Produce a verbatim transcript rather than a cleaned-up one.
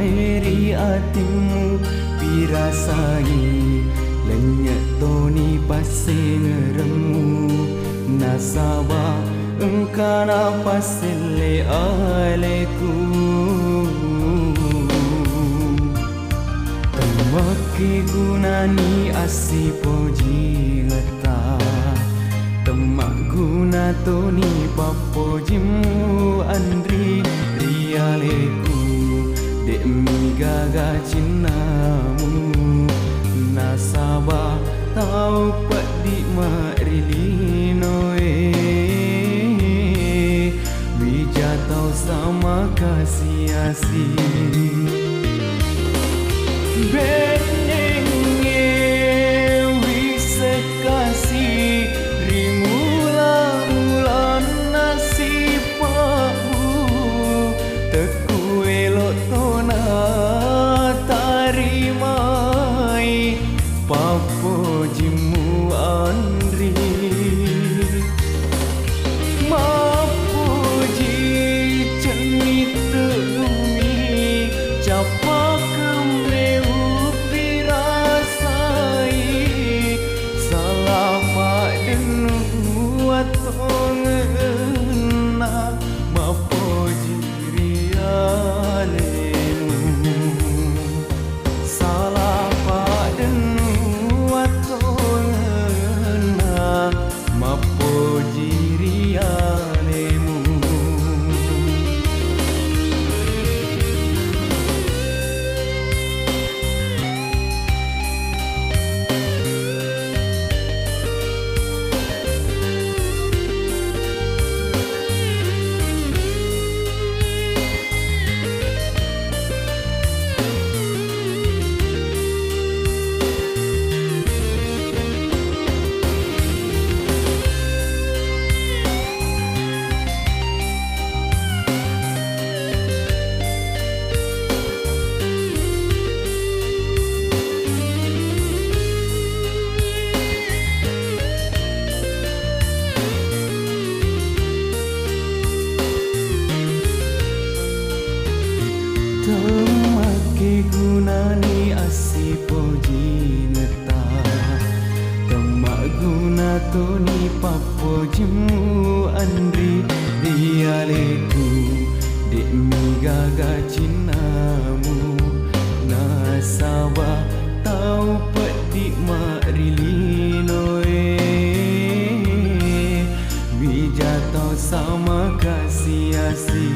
Ri atimmu pirasai, lennye' toni passengeremmu, nasaba' engkana passelle aleku. Temmakkegunani assipojingetta, temmagguna toni pappojimmu anri ri aleku, de'mi gaga cinnamu, nasaba' tau peddi' ma ri linoe, wija tau sama kasi-asi. Bennengnge wisseng kasi ri mula-mulanna sipa'mu, tekku elo' tona tarimai pappojimmu anri. Mappoji cennitte' bumi, cappakeng meu pirasai, sala paddennu attongenna, mappoji ri alemu. Sala paddennu attongenna, mappoji ri alemu. Temmakkegunani assipojingetta, temmagguna toni pappojimmu anri ri aleku, de'mi gaga cinnamu, nasaba' tau peddi' ma ri linoe, wija tau sama kasi-asi.